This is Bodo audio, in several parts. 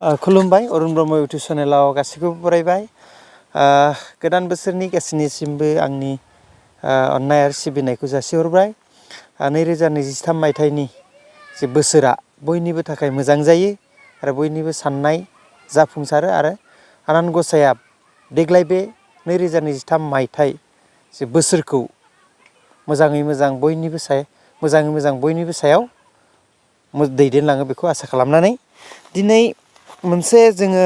खुलुमबाय अरुण ब्रह्म इउटुब चेनेलाव गासैखौबो बरायबाय गोदान बोसोरनि गासैनिसिमबो आंनि अननाय आरो सिबिनायखौ जासिहरबाय 2023 मायथाइनि जे बोसोरा बयनिबो थाखाय मोजां जायो आरो बयनिबो साननाय जाफुंसारो आरो आनान गसाइया देग्लाय बे 2023 मायथाइ जे बोसोरखौ मोजाङै मोजां बयनिबो सायाव दैदेनलाङो बेखौ आसा खालामनानै दिनै मोनसे जोङो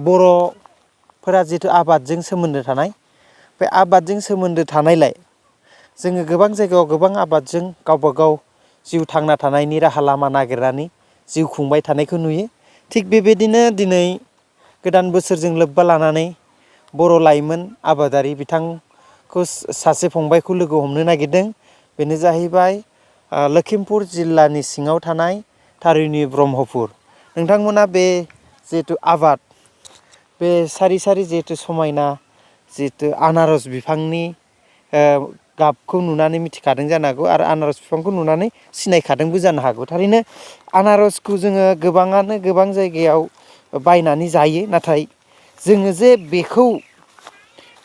बर'फोरा जितु आबादजों सोमोन्दो थानाय बे आबादजों सोमोन्दो थानायलाय जोङो गोबां जायगायाव गोबां आबादजों गावबा गाव जिउ थांना थानायनि राहा लामा नागिरनानै जिउ खुंबाय थानायखौ नुयो थिग बेबायदिनो दिनै गोदान बोसोरजों लोब्बा लानानै बर' लाइमोन आबादारि बिथांखौ सासे फंबायखौ लोगो हमनो नागिरदों बेनो जाहैबाय लखिमपुर जिल्लानि सिङाव थानाय तारिणी ब्रह्मपुर नोंथांमोना बे जितु आबाद बे सारि सारि जितु समायना जितु आनारस बिफांनि गाबखौ नुनानै मिथिखादों जानो हागौ आरो आनारस बिफांखौ नुनानै सिनायखादोंबो जानो हागौ थारैनो आनारसखौ जोङो गोबाङानो गोबां जायगायाव बायनानै जायो नाथाय जोङो जे बेखौ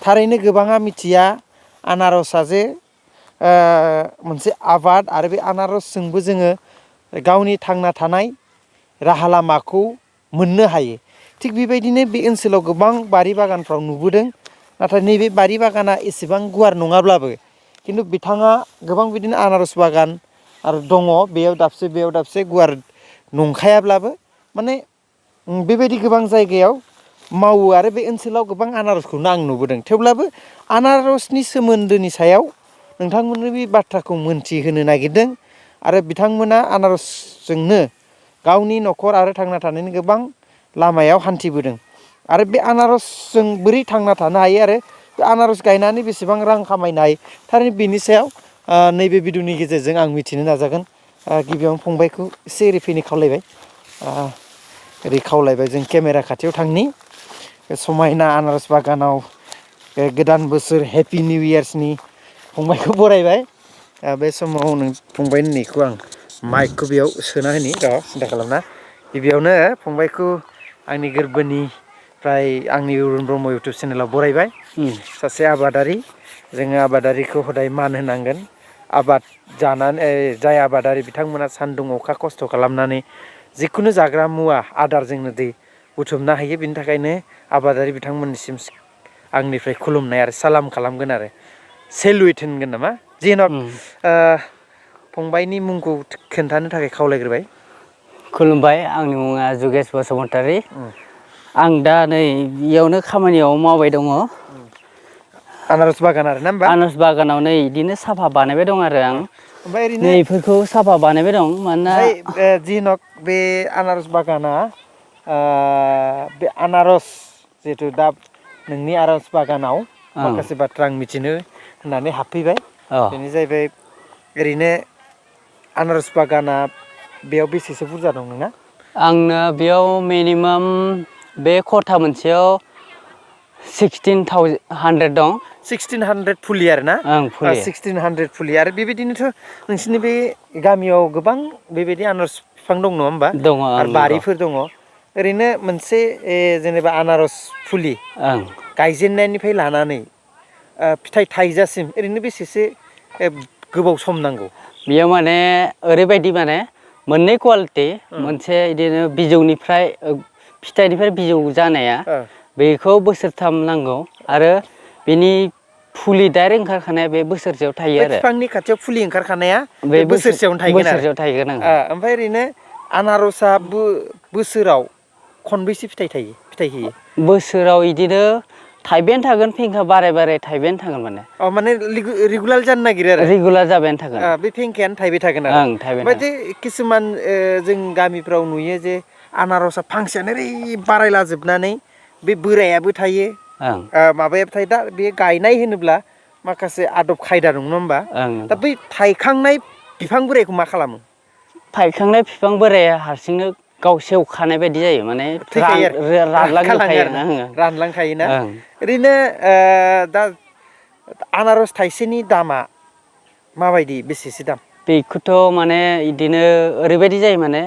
थारैनो गोबाङा मिथिया आनारसआ जे मोनसे आबाद आरो बे आनारसजोंबो जोङो गावनि थांना थानाय राहा लामाखौ मोननो हायो थिग बेबायदिनो बे ओनसोलाव गोबां बारि बागानफ्राव नुबोदों नाथाय नैबे बारि बागाना एसेबां गुवार नङाब्लाबो खिन्थु बिथाङा गोबां बिदिनो आनारस बागान आरो दङ बेयाव दाबसे गुवार नंखायाब्लाबो माने बेबायदि गोबां जायगायाव मावो आरो बे ओनसोलाव गोबां आनारसखौनो आं नुबोदों थेवब्लाबो आनारसनि सोमोन्दोनि सायाव नोंथांमोननो बे बाथ्राखौ मोनथिहोनो नागिरदों आरो बिथांमोना आनारसजोंनो गावनि न'खर आरो थांना थानायनि गोबां लामायाव हान्थिबोदों आरो बे आनारसजों बोरै थांना थानो हायो आरो बे आनारस गायनानै बेसेबां रां खामायनो हायो थारैनो बेनि सायाव नैबे भिडिअनि गेजेरजों आं मिथिनो नाजागोन गिबियावनो फंबायखौ एसे ओरै फैनो खावलायबाय जों केमेरा खाथियाव थांनि बे समायना आनारस बागानाव गोदान बोसोर हेपि निउ इयार्सनि फंबायखौ बरायबाय बे समाव फंबायनि नैखौ आं माइकखौ बेयाव सोना होनि सिन्था खालामना गिबियावनो फंबायखौ आंनि गोरबोनिफ्राय आंनि अरुण ब्रह्म इउटुब चेनेलाव बरायबाय सासे आबादारि जोङो आबादारिखौ हदाय मान होनांगोन आबाद जानानै जाय आबादारि बिथांमोना सान्दुं अखा खस्थ' खालामनानै जिखुनु जाग्रा मुवा आदार जोंनो दै बुथुमनो हायो बिनि थाखायनो आबादारि बिथांमोननिसिम आंनिफ्राय खुलुमनाय आरो सालाम खालामगोन आरो सेलुइट होनगोन नामा जेनब फंबायनि मुंखौ खोन्थानो थाखाय खावलायग्रोबाय खुलुमबाय आंनि मुङा जुगेश बसुमतारी आं दा नै बेयावनो खामानियाव मावबाय दङ आनारस बागान आरो ना होमबा आनारस बागानाव नै बिदिनो साफा बानायबाय दं आरो आं ओमफ्राय ओरैनो नैफोरखौ साफा बानायबाय दं मानोना जिनक बे आनारस बागाना बे आनारस जिहेथु दा नोंनि आनारस बागानाव माखासे बाथ्रा आं मिथिनो होननानै हाबफैबाय बेनो जाहैबाय ओरैनो आनारस बागाना बेयाव बेसेसो बुरजा दं नोंना आंनो बेयाव मिनिमाम बे खथा मोनसेयाव 16,100 दं 1600 फुलि आरो ना फुलि 1600 फुलि आरो बेबायदिनोथ' नोंसिनि बे गामियाव गोबां बेबायदि आनारस बिफां दं नङा होमबा दङ आरो बारिफोर दङ ओरैनो मोनसे जेनेबा आनारस फुलि गायजेननायनिफ्राय लानानै फिथाइ थाइजासिम ओरैनो बेसेसो गोबाव सम नांगौ बेयाव माने ओरैबायदि माने मोननै कुवालिटि मोनसे बिदिनो बिजौनिफ्राय फिथाइनिफ्राय बिजौ जानाया बेखौ बोसोरथाम नांगौ आरो बेनि फुलि डाइरेक्ट ओंखारखानाया बे बोसोरसेयाव थायो आरो बिफांनि खाथियाव फुलि ओंखारखानाया बे बोसोरसेयावनो थायगोन आरो ओमफ्राय ओरैनो आनारसआ बोसोराव खनबैसे फिथाइ होयो बोसोराव बिदिनो थाइबायानो थागोन फेंखा बाराय बाराय थाइबायानो थागोन माने रेगुलार जानो नागिरो आरो रेगुलार जाबायानो थागोन बे फेंखायानो थाइबाय थागोन आरो ओमफ्राय जे किसुमान जों गामिफ्राव नुयो जे आनारसआ फांसेयानो ओरै बारायलाजोबनानै बे बोरायाबो थायो माबायाबो थायो दा बे गायनाय होनोब्ला माखासे आदब खायदा दं नङा होमबा दा बै थायखांनाय बिफां बोरायखौ मा खालामो थायखांनाय बिफां बोराया हारसिंनो गाव सेवखानाय बायदि जायो माने रानलांखायोना ओरैनो दा आनारस थाइसेनि दामा माबायदि बेसेसो दाम बेखौथ' माने इदिनो ओरैबायदि जायो माने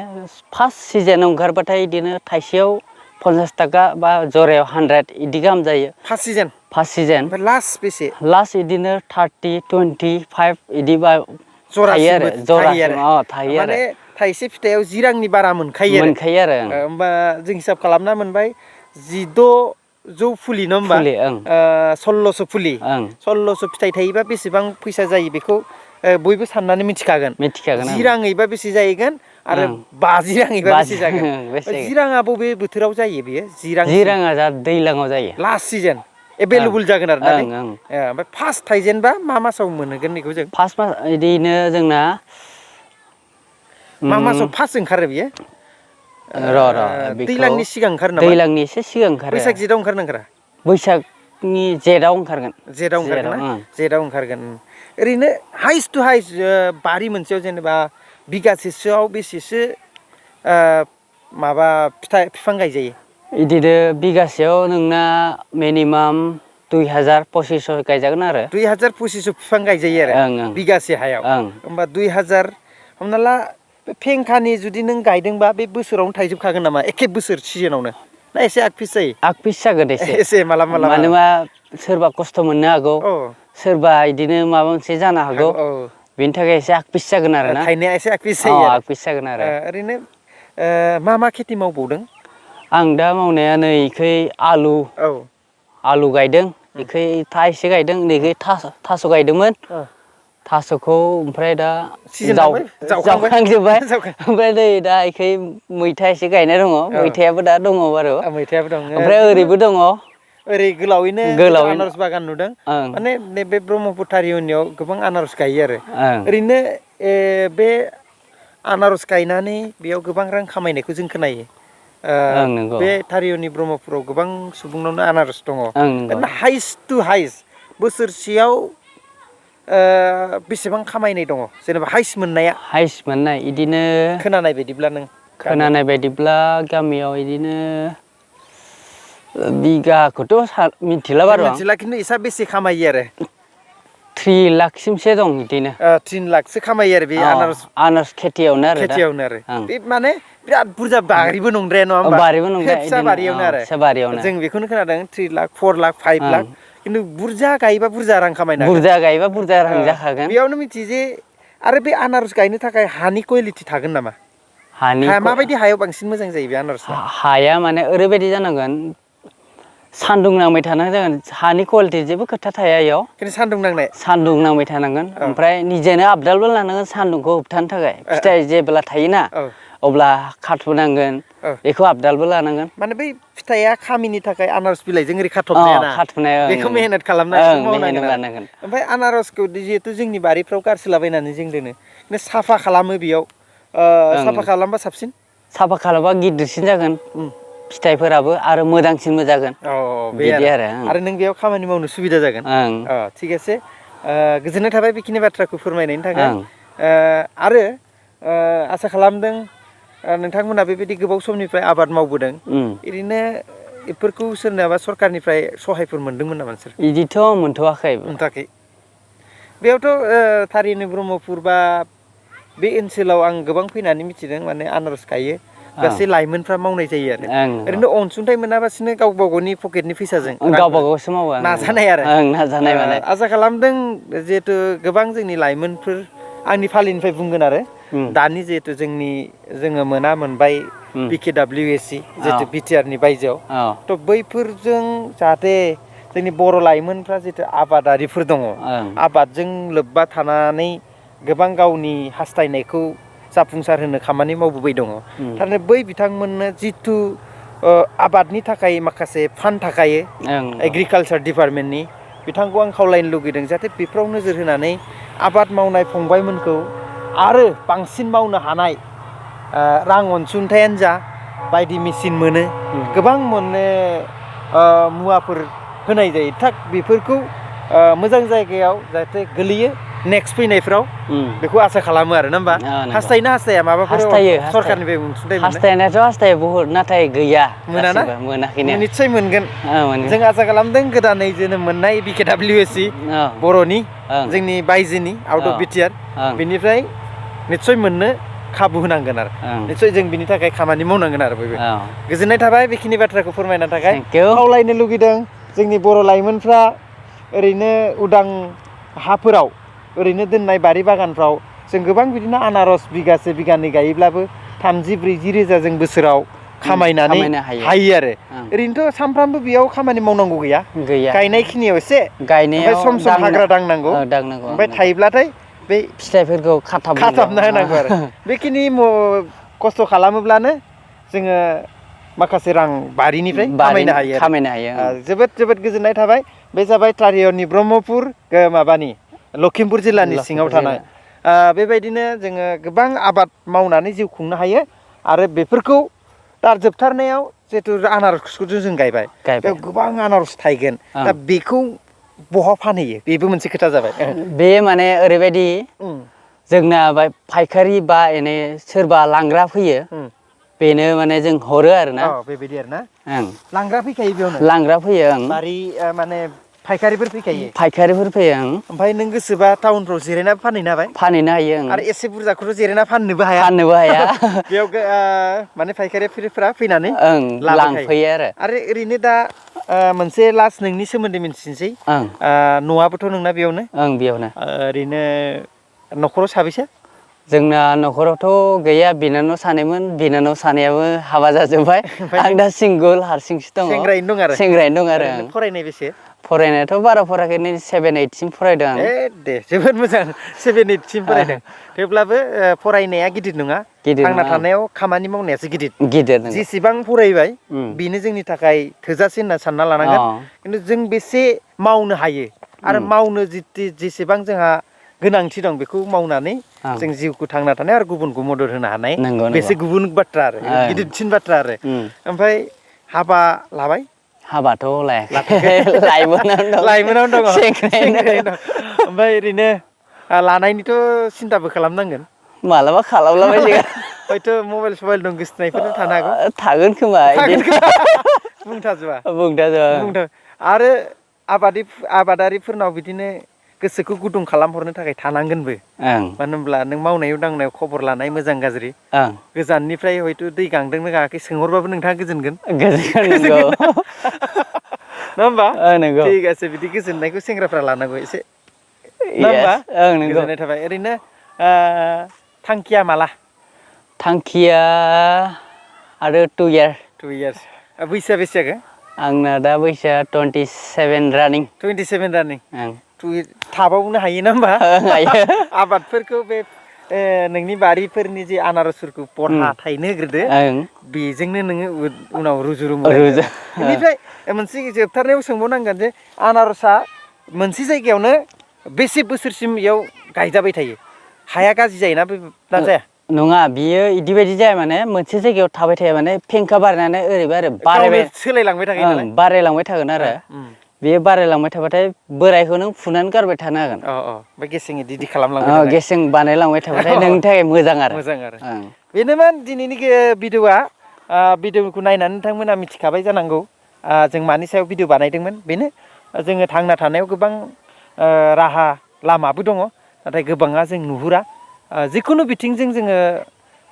फार्स्ट सिजोनाव ओंखारबाथाय इदिनो थाइसेयाव 50 थाखा बा जरायाव 100 इदि गाहाम जायो फार्स्ट सिजन फार्स्ट सिजन ओमफ्राय लास्ट बेसे लास्ट इदिनो 30 25 इदि बा थायो आरो जरासिमबो थायो जरासिम आरो थायो माने आरो थाइसे फिथाइयाव 10 रांनि बारा मोनखायो आरो होमबा जों हिसाब खालामना मोनबाय 1600 फुलि नङा होमबा फुलि ओं 1600 फुलि ओं 1600 फिथाइ थायोबा बेसेबां फैसा जायो बेखौ बयबो साननानै मिथिखागोन मिथिखागोन 10 राङैबा बेसे जाहैगोन आरो ओं 50 राङैबा बेसे जागोन बेसे 10 राङा बबे बोथोराव जायो बेयो 10 रां 10 राङा जा दैलाङाव जायो लास्ट सिजन एभेलेबल जागोन आरो ना ओं ओं ओमफ्राय फार्स्ट थाइजेनबा मा मासाव मोनगोन बेखौ जों फार्स्ट मास इदिनो जोंना मा मासाव फार्स्ट ओंखारो बियो बेखौ दैलांनि सिगां ओंखारो नामा दैलांनि एसे सिगां ओंखारो बैसाग जेथाव ओंखारनो ओंखारा बैसागनि जेथआव ओंखारगोन जेथआव ओंखारगोन ना जेथआव ओंखारगोन ओरैनो हाइस्ट टु हाइस्ट बारि मोनसेयाव जेनेबा बिगासेसोआव बेसेसो माबा बिफां गायजायो इदिनो बिगासेयाव नोंना मिनिमाम 2000 2500 गायजागोन आरो 2000 2500 बिफां गायजायो आरो ओं ओं बिगासे हायाव ओं होमबा 2000 हमना ला फेंखानि जुदि नों गायदोंबा बे बोसोरावनो थायजोबखागोन नामा एखे बोसोर सिजोनावनो ना एसे आग पिस जायो आग पिस जागोन एसे एसे मालाबा मालाबा मानोबा सोरबा खस्थ' मोननो हागौ औ सोरबा इदिनो माबा मोनसे जानो हागौ बेनि थाखाय एसे आग पिस जागोन आरो ना थायनाया एसे आग पिस जायो आग पिस जागोन आरो ओरैनो मा मा खेथि मावबावदों आं दा मावनाया नै इखै आलु गायदों इखै था एसे गायदों नैखै थास' गायदोंमोन थास'खौ ओमफ्राय दा जावखांजोब्बाय ओमफ्राय नै दा इखै मैथा एसे गायनाय दङ मैथायाबो दा दङ बारु मैथायाबो दं ओमफ्राय ओरैबो दङ ओरै गोलावैनो आनारस बागान नुदों माने नैबे ब्रह्मपुत्र रिजननियाव गोबां आनारस गायो आरो ओरैनो बे आनारस गायनानै बेयाव गोबां रां खामायनायखौ जों खोनायो नंगौ बे थारिय'नि ब्रह्मपुराव गोबां सुबुंनावनो आनारस दङ नंगौ हाइस्ट टु हाइस्ट बोसोरसेयाव बेसेबां खामायनाय दङ जेनेबा हाइस्ट मोननाय इदिनो खोनानाय बायदिब्ला नों खोनानाय बायदिब्ला गामियाव इदिनो बिगाखौथ' मिथिला बारु आं मिथिला खिन्थु इसा बेसे खामायो आरो 3 लाखसिमसो दं बिदिनो 3 लाखसो खामायो आरो बे आनारस खेथियावनो आरो बे माने बिराद बुरजा बारिबो नंद्राया नङा होमबा बारिबो नंद्राया फिसा बारियावनो आरो फिसा बारियावनो जों बेखौनो खोनादों 3 लाख 4 लाख 5 लाख खिन्थु बुरजा गायोबा बुरजा रां खामायनो हागोन बुरजा गायोबा बुरजा रां जाखागोन बेयावनो मिथियो जे आरो बे आनारस गायनो थाखाय हानि कुवालिटि थागोन नामा हाया माबायदि हायाव बांसिन मोजां जायो बे आनारसआ हाया माने ओरैबायदि जानांगोन सान्दुं नांबाय थानांगोन जागोन हानि कुवालिटि जेबो खोथा थाया इयाव सान्दुं नांबाय थानांगोन ओमफ्राय निजेनो आबदालबो लानांगोन सान्दुंखौ होबथानो थाखाय फिथाइ जेब्ला थायोना अब्ला खाथबनांगोन बेखौ आबदालबो लानांगोन माने बै फिथाइया खामिनि थाखाय आनारस बिलाइजों ओरै खाथबनाया बेखौ मेहनत खालामनानै मावनांगोन ओमफ्राय आनारसखौ जिहेथु जोंनि बारिफ्राव गारसोलाबायनानै जों दोनो साफा खालामो बेयाव साफा खालामबा साबसिन साफा खालामबा गिदिरसिन जागोन फिथाइफोराबो आरो मोजांसिनबो जागोन बिदि आरो नों बेयाव खामानि मावनो सुबिदा जागोन थिग আছে गोजोननाय थाबाय बेखिनि बाथ्राखौ फोरमायनायनि थाखाय आरो आसा खालामदों नोंथांमोना बेबायदि गोबाव समनिफ्राय आबाद मावबोदों ओरैनो बेफोरखौ सोरनाबा सरकारनिफ्राय सहायफोर मोनदोंमोन नामा नोंसोर बिदिथ' मोनथ'वाखै बेयावथ' थारैनो ब्रह्मपुर बा बे ओनसोलाव आं गोबां फैनानै मिथिदों माने आनारस गायो गासै लाइमोनफ्रा मावनाय जायो आरो ओरैनो अनसुंथाइ मोनाबासिनो गावबा गावनि पकेटनि फैसाजों गावबा गावसो मावो नाजानाय आरो माने आसा खालामदों जिहेथु गोबां जोंनि लाइमोनफोर आंनि फालिनिफ्राय बुंगोन आरो दानि जिहेतु जोङो मोनबाय BKWSC जिहेतु बिटिआरनि बायजोआव थ' बैफोरजों जाहाथे जोंनि बर' लाइमोनफ्रा जिहेतु आबादारिफोर दङ आबादजों लोब्बा थानानै गोबां गावनि हास्थायनायखौ जाफुंसार होनो खामानि मावबोबाय दङ थारमाने बै बिथांमोननो जिथु आबादनि थाखाय माखासे फान्ड थाखायो एग्रिकालसार डिपार्टमेन्टनि बिथांखौ आं खावलायनो लुगैदों जाहाथे बेफोराव नोजोर होनानै आबाद मावनाय फंबायमोनखौ आरो बांसिन मावनो हानाय रां अनसुंथायानो जा बायदि मेचिन मोनो गोबां मुवाफोर होनाय जायो थाक बेफोरखौ मोजां जायगायाव जाहाथे गोलैयो नेक्स्ट फैनायफ्राव बेखौ आसा खालामो आरो ना होमबा हास्थायना हास्थाया माबाफोर सरकारनिफ्राय अनसुंथाइ हास्थायनायाथ' हास्थायो बुहुद नाथाय गैया मोनाना मोनाखैनो निस्सय मोनगोन जों आसा खालामदों गोदानै जोनोम मोननाय BKWSC बर'नि जोंनि बायजोनि आउट अफ बिटिआर बेनिफ्राय निस्सय मोननो खाबु होनांगोन आरो निस्सय जों बिनि थाखाय खामानि मावनांगोन आरो बयबो गोजोननाय थाबाय बेखिनि बाथ्राखौ फोरमायनो थाखाय खावलायनो लुगैदों जोंनि बर' लाइमोनफ्रा ओरैनो उदां हाफोराव ओरैनो दोननाय बारि बागानफ्राव जों गोबां बिदिनो आनारस बिगासे बिगानै गायोब्लाबो 30-40 रोजा जों बोसोराव खामायनानै हायो आरो ओरैनोथ' सानफ्रामबो बेयाव खामानि मावनांगौ गैया गायनाय खिनियाव एसे ओमफ्राय सम सम हाग्रा दांनांगौ ओमफ्राय थायोब्लाथाय बे फिथाइफोरखौ खाथाबना होनांगौ आरो बेखिनि खस्थ' खालामोब्लानो जोङो माखासे रां बारिनिफ्राय खामायनो हायो जोबोद जोबोद गोजोननाय थाबाय बे जाबाय ट्रारिय'नि ब्रह्मपुर माबानि लखिमपुर जिल्लानि सिङाव थानाय बेबायदिनो जोङो गोबां आबाद मावनानै जिउ खुंनो हायो आरो बेफोरखौ दा जोबथारनायाव जिहेतु आनारसखौ जों गायबाय बेयाव गोबां आनारस थायगोन दा बेखौ बहा फानहैयो बेबो मोनसे खोथा जाबाय बे माने ओरैबायदि जोंना फायखारि बा एने सोरबा लांग्रा फैयो बेनो माने जों हरो आरोना बेबायदि आरोना लांग्रा फैखायो बेयावनो लांग्रा फैयो बारि माने फायखारिफोर फैखायो फैयो ओमफ्राय नों गोसोबा टाउनफ्राव जिरायना फानहैनो हाबाय फानहैनो हायो आरो एसे बुरजाखौथ' जिरायना फाननोबो हाया बेयाव माने फायखारिफोरा फैनानै लांफैयो आरो ओरैनो दा मोनसे लास्ट नोंनि सोमोन्दै मिन्थिनोसै न'आबोथ' नोंना बेयावनो ओरैनो न'खराव साबैसे जोंना न'खरावथ' गैया बिनानाव सानैमोन बिनानाव सानैयाबो हाबा जाजोब्बाय आं दा सिंगोल हारसिंसो दङ सेंग्रायैनो दं आरो फरायनाय बेसे फरायनायाथ' बारा फरायाखै 7-8 सिम फरायदों आं दे जोबोद मोजां 7-8 सिम फरायदों थेवब्लाबो फरायनाया गिदिर नङा थांना थानायाव खामानि मावनायासो गिदिर जेसेबां फरायबाय बेनो जोंनि थाखाय थोजासे होनना सानना लानांगोन खिन्थु जों बेसे मावनो हायो आरो मावनो जेसेबां जोंहा गोनांथि दं बेखौ मावनानै जों जिउखौ थांना थानाय आरो गुबुनखौ मदद होनो हानाय बेसो गुबुन बाथ्रा आरो गिदिरसिन बाथ्रा आरो ओमफ्राय हाबा लाबाय हाबाथ' लायाखै लाइमोनावनो दङ ओमफ्राय ओरैनो लानायनिथ' सिन्थाबो खालामनांगोन मालाबा खालामलाबायो हयथ' मबाइल सबाइल दं गोसोथोनायफोर थानो हागौ थागोन खोमा बुंथाजोबा आरो आबादारिफोरनाव बिदिनो गोसोखौ गुदुं खालामहरनो थाखाय थानांगोनबो मानो होनब्ला नों मावनायाव दांनायाव खबर लानाय मोजां गाज्रि गोजाननिफ्राय हयथ' दै गांदोंना गाङाखै सोंहरबाबो नोंथाङा गोजोनगोन नङा होमबा थिग আছে बिदि गोजोननायखौ सेंग्राफ्रा लानांगौ एसे नङा होमबा गोजोननाय थाबाय ओरैनो थांखिया माला थांखिया आरो 2 इयार्स बैसोआ बेसे जागोन आंना दा बैसोआ 27 रानिं थाबावनो हायो ना होमबा आबादफोरखौ बे नोंनि बारिफोरनि जे आनारसफोरखौ बरहा थायनो होग्रोदो बेजोंनो नोङो उनाव रुजु बेनिफ्राय मोनसे जोबथारनायाव सोंबावनांगोन जे आनारसआ मोनसे जायगायावनो बेसे बोसोरसिम बेयाव गायजाबाय थायो हाया गाज्रि जायोना ना जाया नङा बियो इदिबायदि जाया माने मोनसे जायगायाव थाबाय थाया माने फेंखा बारनानै ओरैबा सोलायलांबाय थागोन बारायलांबाय थागोन आरो बेयो बारायलांबाय थाबाथाय बोरायखौ नों फुनानै गारबाय थानो हागोन ओमफ्राय गेसें इदि खालामलांबाय गेसें बानायलांबाय थाबाथाय नोंनि थाखाय मोजां आरो बेनोमोन दिनैनि भिडिअखौ नायनानै नोंथांमोना मिथिखाबाय जानांगौ जों मानि सायाव भिडिअ बानायदोंमोन बेनो जोङो थांना थानायाव गोबां राहा लामाबो दङ नाथाय गोबाङा जों नुहुरा जिखुनु बिथिंजों जोङो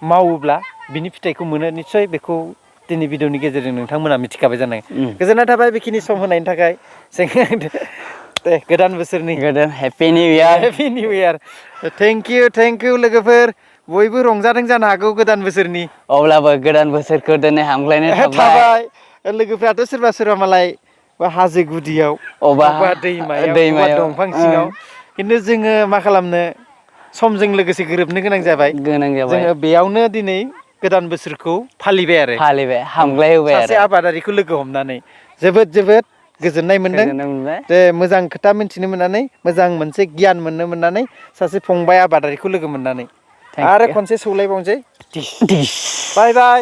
मावोब्ला बिनि फिथाइखौ मोनो निस्सय बेखौ दिनै भिडिअनि गेजेरजों नोंथांमोना मिथिखाबाय जानांगौ गोजोननाय थाबाय बेखिनि सम होनायनि थाखाय दे गोदान बोसोरनि happy new year thank you लोगोफोर बयबो रंजादों जानो हागौ गोदान बोसोरनि अब्लाबो गोदान बोसोरखौ दिनै हामग्लायनाय थाबाय लोगोफ्राथ' सोरबा मालाय हाजो गुदियाव अबा दैमायाव दंफां सिङाव खिन्थु जोङो मा खालामनो समजों लोगोसे गोरोबनो गोनां जाबाय जोङो बेयावनो दिनै गोदान बोसोरखौ फालिबाय आरो हामग्लाय होबाय सासे आबादारिखौ लोगो हमनानै जोबोद गोजोननाय मोनदों जे मोजां खोथा मिन्थिनो मोननानै मोजां मोनसे गियान मोननो मोननानै सासे फंबाय आबादारिखौ लोगो मोननानै आरो खनसे सौलायबावनोसै बाय